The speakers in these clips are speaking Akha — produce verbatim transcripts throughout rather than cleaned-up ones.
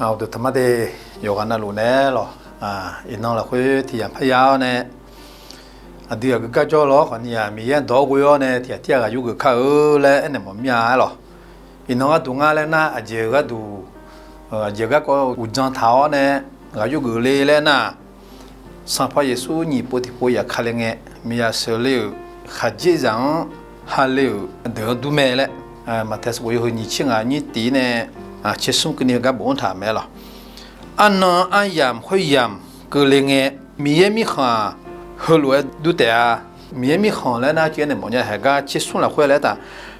Uqduq taqmar de, yawqghaq navluf nae lawq, iqnan lafkhoer tiq yamq parya-awr nae, aqdui aqgeu gar jawr lawr khawfni-aq, Miqyaer dawq-awr ghoe-awr nae tiq ghaq tir ghaq ghaq yurgeuf kar-eu laer aernaeq mawf mir-a aer lawq. Iqnan gharduq ngar laer nar, aqjeq-eu gharduq, aqjeq garkawv uqdzan taq-awr nae ghaq yurgeuf le laer nar, Sanqpaq Yeqsur nyiq pov tiqpov yaf ka le ngae, miqyaq sheuqle-euq khaqdzerzaq-anr hale-euq deuq-anr dur mae laer, Maqtaeq sanqbof yawhuiq nyiq tser ngaq nyir tiq nae tser smr keuvni heugar bofanr taq mae lawq. Arnan aryamq khoeryamq keuvle ngae, Miqyaer mirkhanq-aq, heulof-aer dur taef-a. Miqyaer mirkhanq laer nar, cuiv aernaeq mawfnya haeq gar tser smr lafkhoer laer taf,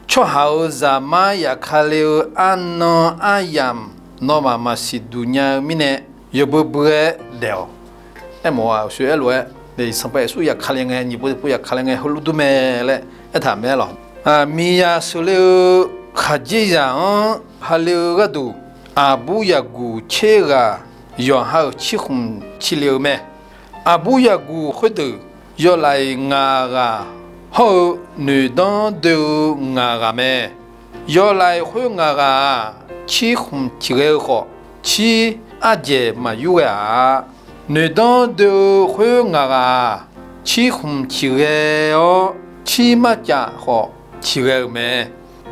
tsawrhaq-euq zaqmar yaf ka le-eu arnan aryamq nawmaf maqsiq duq nya-eu mirnae, yawbui bui-aer daef-awq. Aermawf-aq, uqshoe aerlof-aer, Sanqpaq Yeqsur yaf ka le ngae, nyiq pov tiqpov yaf ka le ngae heulof dur mae laer aertaq mae lawq. Miqyaq sheuqle-eu khaqdzerzaq-anr hale-eu gharduq, aqbur yaqguq tser ghaq yawqha-euq cirkhmq ciqle-eu mae. Aqbur yaqguq khoerdeuq yawlaiq ngaq ghaq hawr-eu noeqdanr doe-eu ngaq ghaq mae. Yawlaiq khoer ngaq ghaq-aq, cirkhmq ciqghae-eu khawf, cir ardzaeq maqyur ghae-a. Noeqdanr doe-eu khoer ngaq ghaq-aq, cirkhmq ciqghae-awr, cir marcaf khawf ciqghae-euq mae.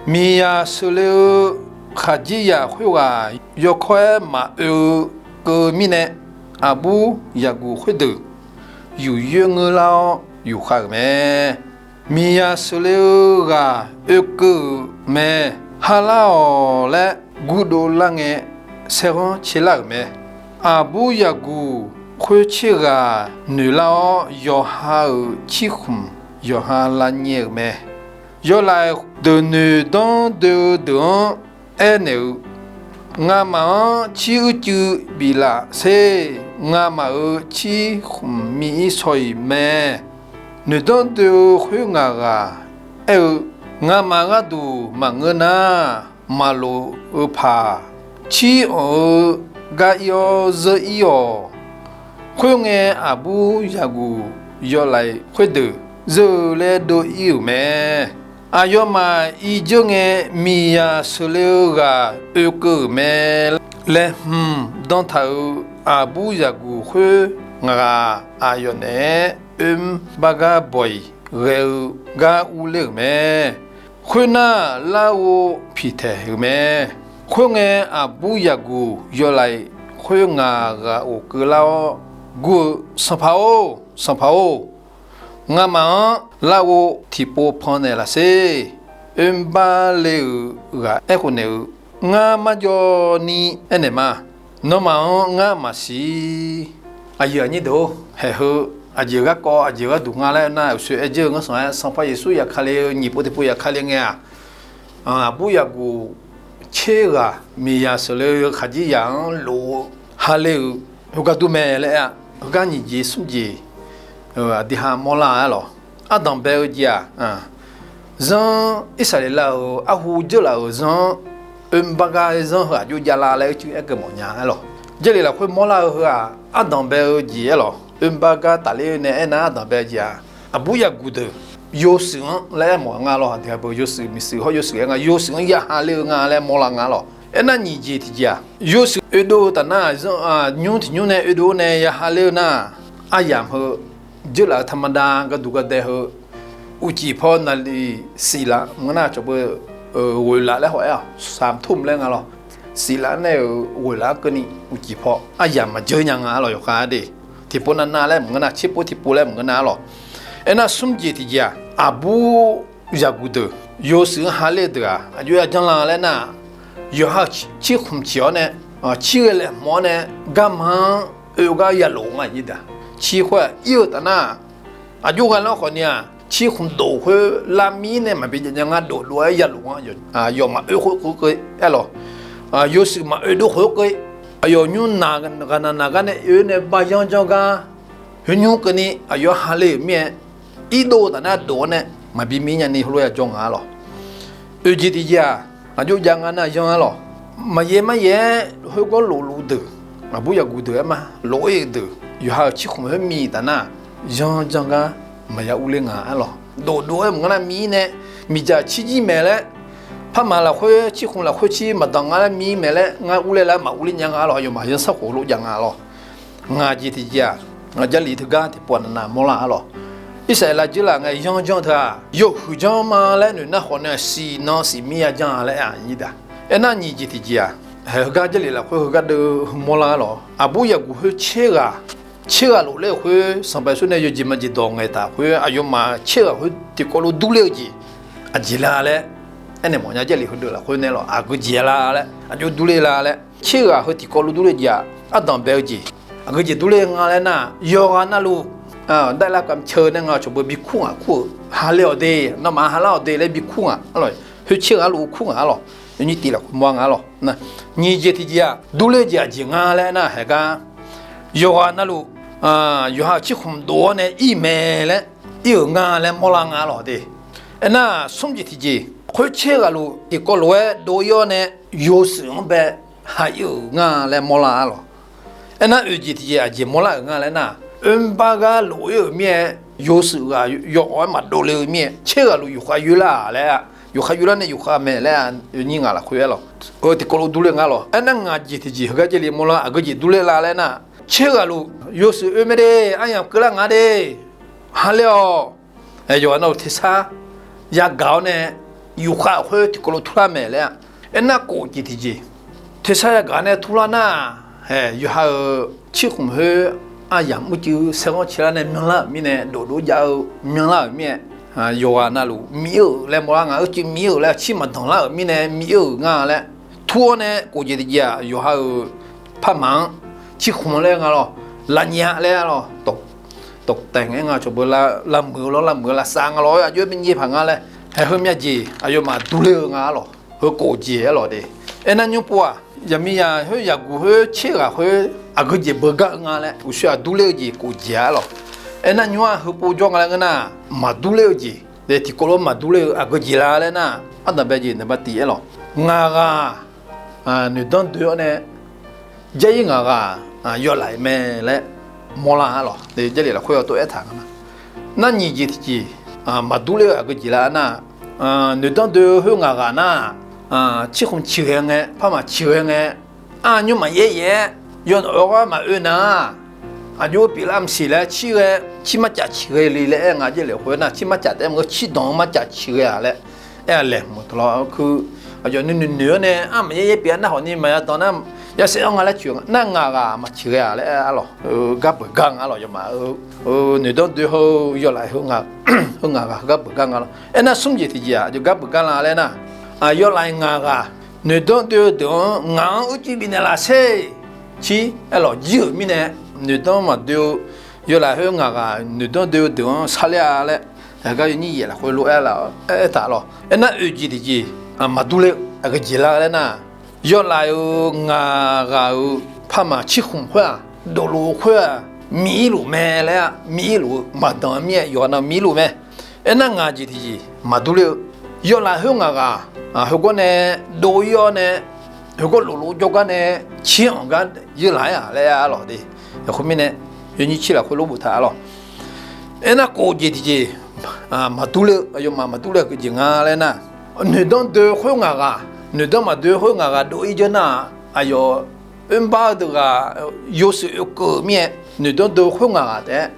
Miqyaq sheuqle-eu khaqdzerzaq khoerghaq yawkawr-aer maqoe-eu keuv mirnae, aqbur yaqguq khoerdeuq yuqyoer ngeur lar-awr yufkhav-euq mae. Miqyaq sheuqle-eu ghaq oekeuv-euq mae. Halar-awq laer gurdov lar ngae, saerghanr caelar-euq mae. Aqbur yaqguq khoer tser ghaq noeqlar-awr, yawqha-euq cirkhmq yawqha lavnyae-euq mae. Yawlaiq deuq noeqdanr doe-eu deuq-anr aernaeq-eu, Ngamaf-anr cir uicuiv biflaf sher. Ngamaf-euq cirkhmq miv-ir shaw-iq mae. Noeqdanr doe-eu khoer ngaq ghaq aer-eu, Ngamaf gharduq maqngeur nar, maqlof-eu paq, cir anq-eu gar ir-awr zeur ir-awq. Khoerngae, aqbur yaqguq yawlaiq khoerdeuq zeur-eu laer dov ir-euq mae. Aqyawfmaf irdzeur ngae, miqyaq sheuqle-eu ghaq oekeuv-euq mae laer hmq dantaq-euq aqbur yaqguq khoer ngaq ghaq aqyawf naeq-aer oermr bar gar bawq-iq ghae-eu gar urler-euq mae. Khoernar, larghov piqtaeq-euq mae. Khoerngae, aqbur yaqguq yawlaiq khoer ngaq ghaq ghofkeuv lar-awr gur-eu, Sanqpaq-or, Sanqpaq-or, ngamaf-anr larghov tiqpov pan naeqlaf sher. Oermr bar le-euq ghaq aerkhof naeq-eu, Ngar marjawv ni aernaeq ma. Nawmaf-anr ngar maqsiq. Aqyuif aqnyir deuq-or, haeq heu aqjeq garkawv aqjeq gharduq nga laer nar, uqshoe aer dzeur-eu ngar sanq-aer, Sanqpaq Yeqsur yaf ka le-eu nyiq pov tiqpov yaf ka le ngae-aq, aqbur yaqguq tser ghaq miqyaq sheuqle-eu khaqdzerzaq-anr lof-eu hale-euq heugar dur mae laer aer-a. Heugar nyiq jeq smr jeq aqdui ha mawrlar-a aer lawq. Ardanq bae-eu jeq-aq, zanr Irsaqleqlav-euq arhu dzeurlaf-euq zanr, oermr bar gar zanr heu aqjox javlar laer uicuiv aer keuv mawfnya aer lawq. Jarlif lafkhoer mawrlar-eu heu-aq, ardanq bae-eu jeq aer lawq. Oermr bar gar tafler nae aernar, ardanq bae-eu jeq-aq, aqbur yaqguq deuq yawshuif-anr laer aer mawf nga lawq. Aqdui ha beu yawshuif miqshuif hawr yawshuif aer nga, yawshuif-anr ya ha ler-eu nga laer mawrlar nga lawq. Aernar, nyiq jeq tiqjeq-aq, yawshuif oedov-eu taf nar, nymr tiq nymr nae oedov-awr nae ya ha ler-eu nar, aryamq heu dzeurlaf-eu taqmada garduq gardae heu uqcif paw naqliq siqlaf maqngeur nar, cawq beu ghoeqlaf laer haw-aer-awq, saqtmr laer nga lawq. Siqlaf nae-euq ghoeqlaf-anr keuvni uqcif paw aryamq maqdzeur nya nga lawq. Yawkhav de, tiqpov navnav laer maqngeur nar, tserpov tiqpov laer maqngeur nar lawq. Aernar, smr jeq tiqjeq-aq, aqbur yaqguq deuq yawshuif-anr ha ler-eu deuq-aq, aqjox ya janrla laer nar, yawqha-euq cirkhmq ciq-awr nae, cirghae laeqhmq-awr nae, garma-anr oe-eu gar yalof nga jir da. Cir khoer-aq ir-eu taf nar, aqjox ghae lanr khawfni-aq, cirkhmq dof khoer lavmir nae maqbi jav nya nga, dofdov-aer yalof nga. Yawf maqoe khoerkeuv aer lawq. Yawshuif maqoe dov khoerkeuv, aqyawf nymr naq ghaqnaq naq gar nae oe nae bar yanr janr gar, khoer nymr keuvni aqyawf ha ler-euq mir-aer, irdov-eu taf nar dof-awr nae maqbi mir nyani heulof-aer ya jawr nga lawq. Oeq jeq tiqjeq-aq, aqjox jav nga nar yanr-aer lawq. Maqyaer maryaer-aer khoergawr lofluf deuq, aqbur yaqguq deuq-aer ma, lof-ir-euq deuq, yawqha-euq cirkhmq khoer miq taf nar, yanr janr gar maqya urler nga aer lawq. Dofdov-aer maqngeur nar mir nae, miqdzaq cir jir maeq laer, Parma lafkhoer cirkhmq lafkhoer cir maqdanq nga laer mir maeq laer ngar urler lar maqurler nya nga lawq. Aqyawfmaf zanrsanrkhof lof jav nga lawq. Ngaq jeq tiqjeq-aq, ngaq Jarlif teugar tiqpov navnav mawrlar-a lawq. Irsaqleqlav jeurlaf ngae yanr janr teu-aq, yawhuiq janr ma laer noeq nar khawf nae siqnan siqmir ya janr-a laer aer-aq nyir da. Aernar nyiq jeq tiqjeq-aq, heugar Jarlif lafkhoer heugar deuv mawrlar-a lawq. Aqbur yaqguq khoer tser ghaq, tser ghaq lof ler-euq khoer Sanqpaq Yeqsur nae yawjeq majeq dawq ngaeq taq khoer aqyawfmaf tser ghaq khoer tiqkawv lof durler-eu jeq aqjeq la laer aernaeq mawf nya. Jarlif heudeuq lafkhoer nae lawq aqgeu jeq la laer aqjox durler la laer tser ghaq heu tiqkawv lof durler jeq-aq, ardanq bae-eu jeq aqgeu jeq durler nga laer nar, yawqghaq navluf daev lar kamq ceu nae nga cawq beu bi kur ngaq kur-euq ha ler-awq de, nawmaf ha lar-awq de laer bi kur ngaq-a lawq. Khoer tser ghaq lof kur ngaq-a lawq. Yawnyir tiv lafkhoer mawr nga-a lawq. Nyiq jeq tiqjeq-aq, durler-eu jeq aqjeq nga laer nar, haeqgar yawqghaq navluf yawqha-euq cirkhmq dof-awr nae ir mae laer ir-euq nga laer mawrlar nga lawq de. Aernar smr jeq tiqjeq, khoer tser ghaq luf tiqkawv lof-aer dov ir-awr nae yawshuif-anr bae ha ir-euq nga laer mawrlar-a lawq. Aernar oeq jeq tiqjeq aqjeq mawrlar-euq nga laer nar, oerbar gar lof ir-euq mir-aer yawshuif ghaq yawawq-aer maqdov le-eu mir-aer tser ghaq luf yufkhav yoerlar-aq laer, yufkhav yoerlar nae yufkhav mae laer yawnyir ngaq lafkhoer aer lawq. Heu tiqkawv lof durler nga lawq. Aernar ngaq jeq tiqjeq heugar Jarlif mawrlar aqgeu jeq durler la laer nar, tser ghaq luf yawshuif oe mae de, aryamq keuvlar nga de, ha ler-awq. Yawqghaq navluf tersar yagaq-awr nae yufkhav-euq khoer tiqkawv lof turlar mae laer-a. Aernar kof jeq tiqjeq, tersar yagaq nae turlar nar, yawqha-euq cirkhmq khoer aryamq murcuiv saerghanr caelar nae myanlar-euq mirnae, dofdov jav-eu myanlar-euq mirnae, yawqghaq navluf mir-euq laer mawrlar nga. Uicuiv mir-euq laer cir maqdanq lar-euq mirnae mir-euq nga laer tur-awr nae kof jeq tiqjeq-aq, yawqha-euq parma-anr cirkhmq laer nga lawq, lavnyav laer-a lawq, dawqtaeq ngae nga cawq beu lavmuiq-eu lawr, lavmuiq-eu lavsav nga lawq, aqjox-aer bi nyaev paq nga laer, haeq heumyav jeq aqyawfmaf durler-eu nga-a lawq. Heu kof jeq-aer lawq de. Aernar nymr pov-aq, yaqmiqzaq khoer yaqguq khoer tser ghaq khoer aqgeu jeq beugar-eu nga laer uqshoe-aq durler-eu jeq kof jeq-a-a lawq. Aernar nymr-aq heupov jawr nga laer ngeur nar, maqdurler-eu jeq, tiqkawv lof maqdurler-eu aqgeu jeq la laer nar, ardanq bae jeq naeq ba tif-aer lawq. Ngaq ghaq noeqdanr doe-awr nae Jarlif ngaq ghaq yawlaf mae laer mawrlar-a lawq. Jarlif lafkhoer tov aertaq nga nar, nar nyiq jeq tiqjeq maqdurler-eu aqgeu jeq la nar, noeqdanr doe-eu khoer ngaq ghaq nar, cirkhmq ciqghae ngae, parma ciqghae ngae, arnymr maqyaer yaef-aer, yawnawf-eu gar maqoe nar, aqjox-aer pyeuflar maqsiq laer cir ghae, cir marcaf ciqghae le laer aer nga. Jarlif lafkhoer nar cir marcaf taef-aer maqngeur, cir danq-eu marcaf ciqghae-a laer aer-a laeqhmq taq lawr. Aqyawf nuinoeq noeq-awr nae armaf yaer yaer pyeuf-a nar khawf ni maqya danq nar, yashaef-awr nga laer coeq nar, ngaq ghaq maqciqghae-a laer aer-a lawq. Gar beugar nga lawq, yawfmaf noeqdanr doe-eu yawlaf heu ngaq ghaq gar beugar nga lawq. Aernar smr jeq tiqjeq-aq, aqjox gar beugar la laer nar, yawlaf ngaq ghaq noeqdanr doe-eu deuq-anr ngaq-anr urcuiv bifnaeq laf sher. Cir aer lawq, jir-euq mirnae noeqdanr maqdoe-eu yawlaf khoer ngaq ghaq noeqdanr doe-eu deuq-anr sarler-a laer, aqgar yawnyir yaef lafkhoer lof-aer laf-awr aertaq lawq. Aernar oeq jeq tiqjeq maqdurler-eu aqgeu jeq la laer nar, yawlaf-euq ngaq ghaq-euq parma cirkhmq khoer-aq, dofluf-eu khoer-aq, miq-ir luf mae laer-a. Miq-ir luf-eu maqdanq-eu mir-aer yawqha nav miq-ir luf mae. Aernar ngaq jeq tiqjeq maqdurler-eu, yawlaf khoer ngaq ghaq heugawr nae dov-ir-awr nae, heugawr lofluf jawrgar nae cir-anr gar yeurlaf-aer-aq laer aer-a lawq de. Khoermirnae, yawnyir cir lafkhoer lof boftaq-a lawq. Aernar kof jeq tiqjeq maqdurler-eu, aqyawfmaf maqdurler-eu aqgeu jeq nga laer nar, noeqdanr doe-eu khoer ngaq ghaq, noeqdanr maqdoe-eu khoer ngaq ghaq dov-ir jeur nar-aq, aqyawf oerbar-eu deuq ghaq yawshuif oekeuv-euq mir-aer, noeqdanr doe-eu khoer ngaq ghaq taef-aer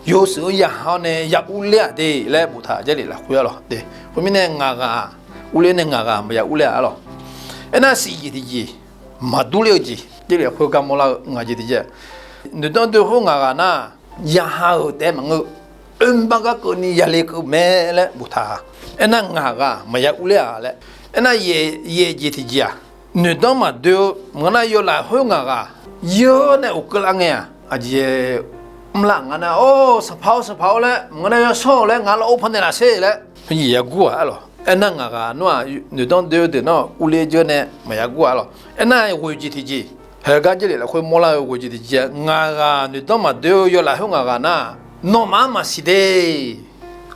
yawshuif-anr ya ha-awr nae ya urler-aq de laer boftaq Jarlif lafkhoer-a lawq de. Khoermirnae ngaq ghaq urler nae ngaq ghaq maqya urler-a lawq. Aernar siq jeq tiqjeq maqdurler-eu jeq, Jarlif lafkhoer gar mawrlar-eu ngaq jeq tiqjeq, noeqdanr doe-eu khoer ngaq ghaq nar, ya ha-euq taef-aer maqngeur, oerbar gar keuvni yale keuv mae laer boftaq-a. Aernar ngaq ghaq maqya urler-a laer. Aernar yaef jeq tiqjeq-aq, noeqdanr maqdoe-eu maqngeur nar, yawlaf khoer ngaq ghaq yeur nae oqkeuv lar ngae-aq, aqjeq mrlar nga nar, or, sanqpaq-or, sanqpaq-or laer maqngeur nar, yawsanr-awq laer ngaq lafov pannaeq laf sher laer, yagur-aq-a lawq. Aernar ngaq ghaq nar-aq, noeqdanr doe-eu deuq nar urler jeur nae maqya gur-a lawq. Aernar ghoeq jeq tiqjeq, haegar Jarlif lafkhoer mawrlar-eu ghoeq jeq tiqjeq, ngaq ghaq noeqdanr maqdoe-eu yawlaf khoer ngaq ghaq nar, nawmaf-anr maqsiq de,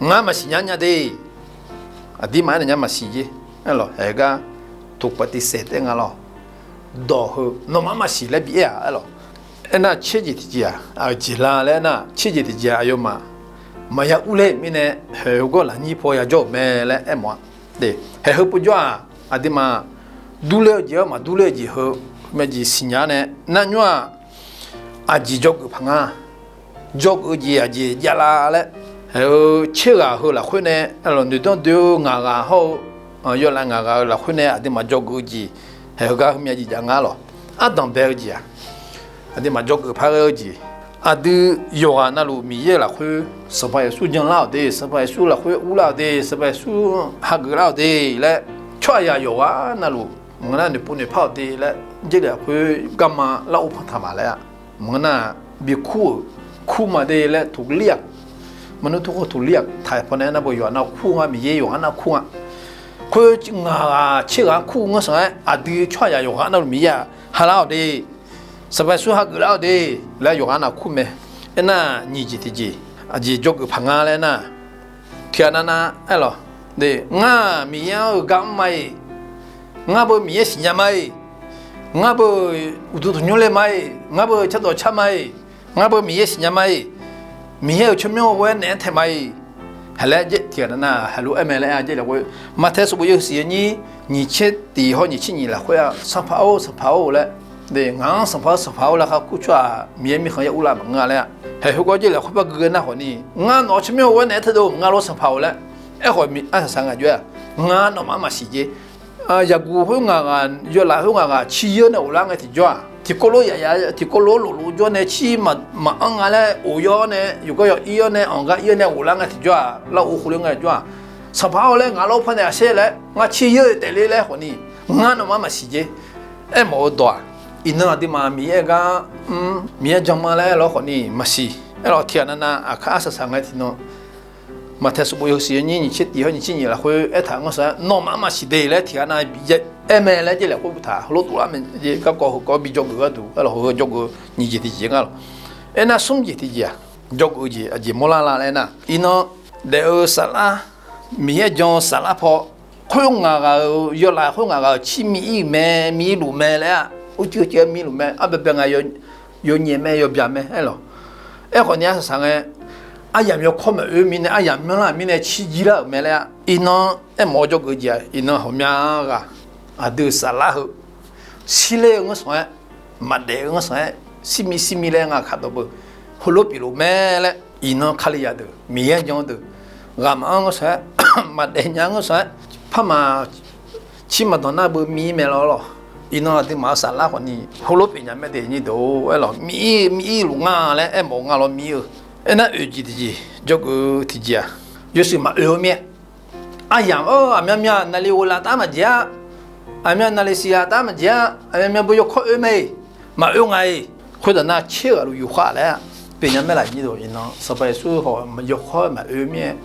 ngar maqsiq nya nya de. Aqdirmaf-aer nae nya maqsiq jer. Aerlawq, haegar toqpaf tiq saef taef nga lawq. Dawq heu nawmaf-anr maqsiq laer bi aer-aq aerlawq. Aernar tser jeq tiqjeq-aq, aqjeq la laer aernar, tser jeq tiqjeq-aq, aqyawfmaf maqya urler-euq mirnae, haeq heugawr lafnyir paw yajawr-euq mae laer aermawf-a. Haeq heu pov jawr-aq, Aqduimaf durler-eu jeq-anr maqdurler-eu jeq heu, maeqjeq siqnya nae nar nymr-aq, aqjeq dzawgeuf paq nga. Dzawgeuf-eu jeq aqjeq javlar laer, haeq-eu tserghaq heu lafkhoer nae, noeqdanr doe-eu ngaq ghaq hawr-eu, yawlav ngaq ghaq-euq lafkhoer nae aqduimaf dzawgeuf-eu jeq, haeq heugar heumya jeq jav nga lawq. Ardanq bae-eu jeq-aq, aqduimaf dzawgeuf paq ghae-eu jeq, aqdui yawqghaq navluf Miqyaer-euq lafkhoer Sanqpaq Yeqsur janlar-awq de, Sanqpaq Yeqsur lafkhoer urlar-awq de, Sanqpaq Yeqsur hageuf lar-awq de laer, tsawrhaqzaq yawqghaq navluf maqngeur nar noeqpov noeqpar-awq de laer, Jarlif lafkhoer garma lar ur panq taq ma laer-a. Maqngeur nar bi kur-euq, kur ma de laer taqlir-aq. Maqngeur nar tawrkhawf taqlir-aq. Taq paw nae aernar, yawqghaq nar kur nga, Miqyaer yawqghaq nar kur nga. Khoer ngaq ghaq tserghaq-anr kur ngeur sanq-aer, aqdui tsawrhaqzaq yawqghaq navluf Miqyaer-aq halar-awq de, Sanqpaq Yeqsur hageuf lar-awq de laer yawqghaq nar kur mae. Aernar, nyiq jeq tiqjeq, aqjeq dzawgeuf paq nga laer nar, tiqghaq navnav aerlawq, ngar Miqyaer-anr-euq gar mr ma-iq, ngar beu Miqyaer siqnya ma-iq, ngar beu uqduq tanqnymr le ma-iq, ngar beu cardawq car ma-iq, ngar beu Miqyaer siqnya ma-iq, Miqyaer-euq tsawrmyanr ghoe-aer naeq-aer taeq ma-iq, haeq laer tiqghaq navnav haeq lof-aer mae laer-a. Jarlif lafkhoer Maqtaeq sanqbof yawhuiq siq-eu nyir, nyiq tser tiq hawr nyiq tser nyiq lafkhoer-aq, Sanqpaq-or, Sanqpaq-or laer, ngaq-anr Sanqpaq-or, Sanqpaq-or laer khar kur tsawrhaq Miqyaer mirkhanq-anr ya urlar maqngeur-a laer-a. Haeq heugar Jarlif lafkhoer par gui ghae nar khawfni, ngar nawq-euq tsawrmyanr ghoe-aer naeq-aer taeq dov maqnga lor Sanqpaq-or laer. Aerkhawf aqsaq saq ngaq jov-aer, ngar nawmaf-anr maqsiq jer. Yaqguq khoer ngaq ghaq, yawlaf khoer ngaq ghaq cir yeur nae ghoflar ngae tiqjawr-aq, tiqkawv lof yaf yaf, tiqkawv lof lofluf jawr nae cir maqanr nga laer of yawr nae, yawqgar yawq ir-awr nae, anq gar ir-awr nae ghoflar ngae tiqjawr-aq, lar of khofler ngae jawr-aq, Sanqpaq-or laer ngaq lawr par nae aqsaer laer ngar cir yeur-eu taef ler laer khawfni, ngar nawmaf-anr maqsiq jer. Aermawf-eu dawq-aq, iqnan aqduimaf Miqyaer gar mr, Miqyaer jan ma laer aer lawr khawfni maqsiq. Aerlawq, tiqghaq navnav aqkar arsaq saq ngae tiqnan Maqtaeq sanqbof yawhuiq siq-eu nyir, nyiq tser tiq hawr nyiq tser nyiq lafkhoer aertaq ngeur sanq-aer, nawmaf-anr maqsiq de laer tiqghaq nav bi aer mae laer Jarlif lafkhoer boftaq heulof toflar mae. Garkawv heukawv bi dzawgeuf gharduq aerlawq, heu dzawgeuf nyiq jeq tiqjeq nga lawq. Aernar smr jeq tiqjeq-aq, dzawgeuf-eu jeq aqjeq mawrlar la laer nar, iqnan daef-eu saflar, Miqyaer jan-eu saflar paw, khoer ngaq ghaq-euq yawlaf khoer ngaq ghaq-euq cir mir ir-euq mae, mir ir luf mae laer-a. Uicuiv uicuiv-aer mir luf mae, arbaebae nga yawnyaf mae yawbyaq mae aerlawq. Aerkhawfni arsaq saq ngae, aryamq yawkawr maqoe mirnae, aryamq myanrlar mirnae cir jir lar-euq mae laer-a. Iqnan aermawf-eu dzawgeuf jeq-aq, iqnan ghawqmya ghaq aqdui-euq saflar heu shirler-eu ngeur sanq-aer, maqdaef-eu ngeur sanq-aer, shirmi shirmi laer ngar kaq dawq beu, heulof pyeufluf mae laer, iqnan Kalizaq deuq Miqyaer jan-eu deuq, ghaq maqanr ngeur sanq-aer, maqdaef nya ngeur sanq-aer, par maq cir maqdanq nar beu mir mae lawr lawq. Iqnan aqduimaf-euq saflar khawfni heulof pyeufnya mae de nyir deuq-or aerlawq, mir ir mir ir luf nga laer aermawf-eu nga lawr mir-eu. Aernar oeq jeq tiqjeq, dzawgeuf tiqjeq-aq, yawshuif maqoe-eu mir-aer, aryamq-anr aqmyanmya naqli ghoeqlaf taf maqjeq-a, aqmyan naqli siqlaf taf maqjeq-a, aqmyanmya beu yawkawr oe mae-iq, maqoe nga-iq, khoerdawq nar tser ghaq luf yufkhav laer-a pyeufnya mae laf nyir deuq. Iqnan Sanqpaq Yeqsur haw yawkawr maqoe mir-aer,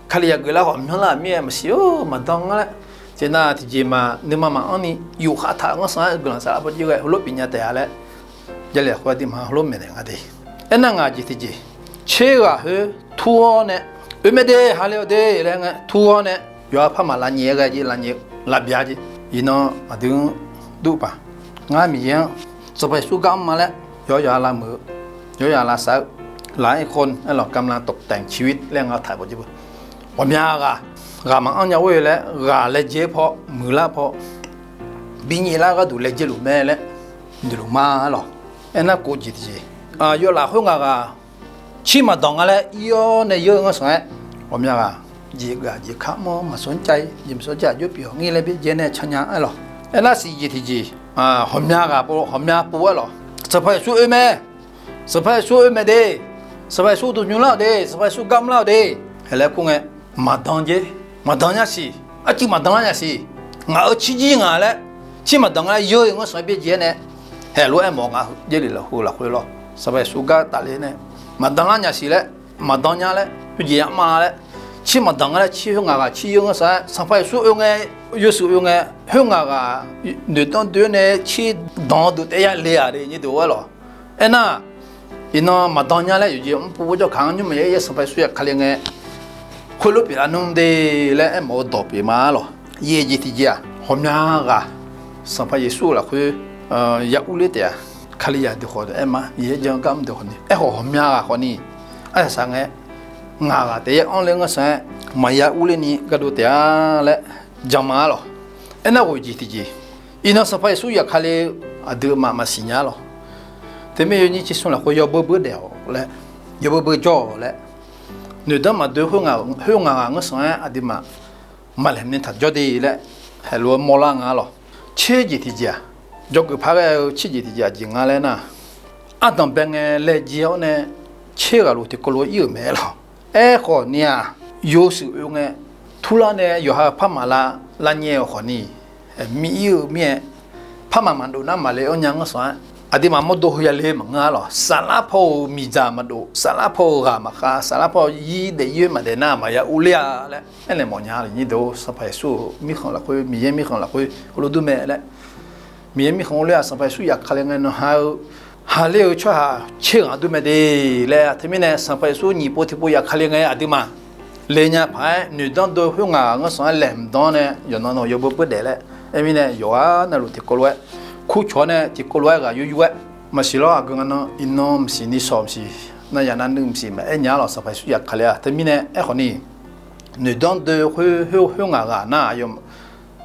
Kalizaq geuflar khawf myanrlar mir-aer maqsiq-eu maqdan nga laer, tiqjeq nar tiqjeq ma nuima maqanr ni yufkhav taq ngeur sanq-aer guiqlanq saflar paw jir ghae heulof pyeufnya taef-a laer, Jarlif lafkhoer aqduimaf heulof maeqnaeq nga de. Aernar ngaq jeq tiqjeq, tser ghaq khoer tur-awr nae, oe mae de, hale-awq de laer ngae tur-awr nae, yawqha par maq lavnyaef-aer ghae jeq, lavnyaef-eu lavbya jeq. Iqnan aqdui-anr dur paq, ngar Miqyaer-anr Sanqpaq Yeqsur gar mr ma laer yawqha yawqha lavmuiq-eu, yawqha yawqha lavsav-eu, laq-aer khawr aerlawq, กำลังตกแต่งชีวิต laer nga taq bawq jeq beu. Ghawqmya ghaq, ghaq maqanr nya ghoe laer ghaq laejae paw, muiqlar paw, binyaef lar gharduq laejae luf mae laer noeqluf ma aerlawq. Aernar kov jeq tiqjeq, yawlaf khoer ngaq ghaq cir maqdanq nga laer ir-awr nae yeur-eu ngeur sanq-aer, ghawqmya ghaq jeq ghaq jeq kar mr-awr maqsawr cav-ir, jeq maqsawr cav aqjox pyeuf-awq ngir laer byaerdzae nae canya aerlawq. Aernar siq jeq tiqjeq, ghawqmya ghaq, ghawqmya pov aerlawq, Sanqpaq Yeqsur oe mae, Sanqpaq Yeqsur oe mae de, Sanqpaq Yeqsur uqduq nymr lar-awq de, Sanqpaq Yeqsur gar mr lar-awq de, haeq laer kur ngae, maqdan jer, maqdan nya siq, arcuiv maqdan lar nya siq, ngaq-euq cir jir ngaq laer, cir maqdanq nga laer yeur-eu ngeur sanq-aer byaerdzae-aer nae, haeq lof-aer mawf nga heu Jarlif lafkhoer lafkhoer lawr, Sanqpaq Yeqsur gar tafle nae, maqdan lar nya siq laer, maqdan nya laer, khoerjeq yamr ma laer, cir maqdanq nga laer cir khoer ngaq ghaq cir yeur ngeur sanq-aer, Sanqpaq Yeqsur oe ngae, yawshuif oe ngae, khoer ngaq ghaq noeqdanr doe-aer nae cir danq-eu deuq taef ya le-aq de nyir deuq-or aerlawq. Aernar, iqnan maqdan nya laer yawqjeq mr pov jawrkaq-anr nymr maqya yaer Sanqpaq Yeqsur ya kale ngae, khoerlof pyeuflar nmr de laer aermawf-eu dawq pyeuf ma lawq. Yaeq jeq tiqjeq-aq, ghawqmya ghaq Sanqpaq Yeqsur-euq lafkhoer ya urler taef-a. Kalizaq deuq khawf aer ma, Miqyaer jan-eu gar mr deuq khawfni, aerkhawf ghawqmya ghaq khawfni, arsaq saq ngae, ngaq ghaq taef-aer anr ler ngeur sanq-aer maqya urler ni gardov taef-a laer jan ma lawq. Aernar ghof jeq tiqjeq, iqnan Sanqpaq Yeqsur zafkale-eu aqduimaf maqsiq nya lawq. Teumirnae yawnyir tser smr lafkhoer yawbeu beur daef-awq laer, yawbeu beur jawr-awq laer, noeqdanr maqdoe khoer ngaq ghaq ngeur sanq-aer aqduimaf maqlaeqhmq ni taq jawr de laer, heulof-aer mawrlar nga lawq. Tser jeq tiqjeq-aq, jawrgeuf par ghae-eu tser jeq tiqjeq aqjeq nga laer nar, ardanq bae ngae laejae-awr nae tser ghaq luf tiqkawv lof-aer ir-euq mae lawq. Aerkhawf ni-aq, yawshuif oe ngae, turlar nae yawqha-euq par maqlar, lavnyae-euq khawf ni, mir ir-eu mir-aer, par maq maqdov nar maqle-anr nya ngeur sanq-aer, aqduimaf mawrdo heu yale maqngeur-a lawq. Saflar paw-euq miqdzaq maqdov, saflar paw-euq ghaq maqkhav, saflar paw-euq ir daef ir-aer maqdaef nar maqya urler-a laer aernaeq mawfnya lawq. Nyir deuq-or, Sanqpaq Yeqsur-euq mirkhanq lafkhoer, Miqyaer mirkhanq lafkhoer heulof dur mae laer, Miqyaer mirkhanq urler-aq, Sanqpaq Yeqsur zafkale ngae nan ha-eu, ha ler-eu tsawrhaq tser ghaq dur mae de laer. Teumirnae Sanqpaq Yeqsur nyiq pov tiqpov zafkale ngae aqduimaf le nya paq-aer noeqdanr doe khoer ngaq ghaq ngeur sanq-aer laeqhmq danr nae yawqnan nawq yawbeu beur daef laer. Aermirnae yawqghaq navluf tiqkawv lof-aer, kurcawq-awr nae tiqkawv lof-aer ghaq yur yur-aer maqsiq lawr. Aqgeu nga nan iqnan maqsiq ni shawq maqsiq, nanya navnuiv maqsiq maqaer nya-a lawq. Sanqpaq Yeqsur zafkale-aq teumirnae aerkhawf ni, noeqdanr doe khoer khoer ngaq ghaq nar aqyawf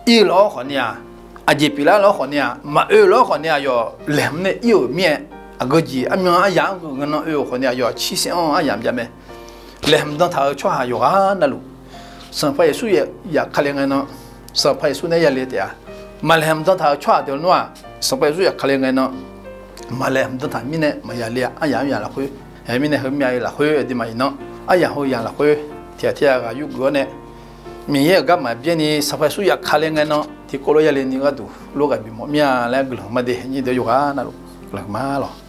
ir-eu lawr khawf ni-aq, aqjeq pyeuflar lawr khawf ni-aq, maqoe lawr khawf ni aqyawf laeqhmq nae ir-euq mir-aer, aqgeu jeq armyan aryaq-anr geuq nga nan oe-euq khawf ni aqyawf aqcir saer-anr aryamq jav mae. Laeqhmq danr taq-euq tsawrhaq yawqghaq navluf, Sanqpaq Yeqsur zafkale ngae nan, Sanqpaq Yeqsur nae yale taef-a. Maqlaeqhmq danr taq-euq tsawrhaq deuq nar-aq, Sanqpaq Yeqsur zafkale ngae nan, maqlaeq hmq danr taq mirnae maqya le-a. Aryamq aryamq lafkhoer, aer mirnae heumyav-eu lafkhoer aqduimaf iqnan, aryamq heu yamq lafkhoer tiqghaq tiqghaq ghaq yur geuf-awr nae, Miqyaer-euq garma byaerni Sanqpaq Yeqsur zafkale ngae nan tiqkawv lof yale ni gharduq lof ghaq bimawf mir-a laer guiqlanq ma de. Nyir deuq yawqghaq navluf guiqlanq ma lawq.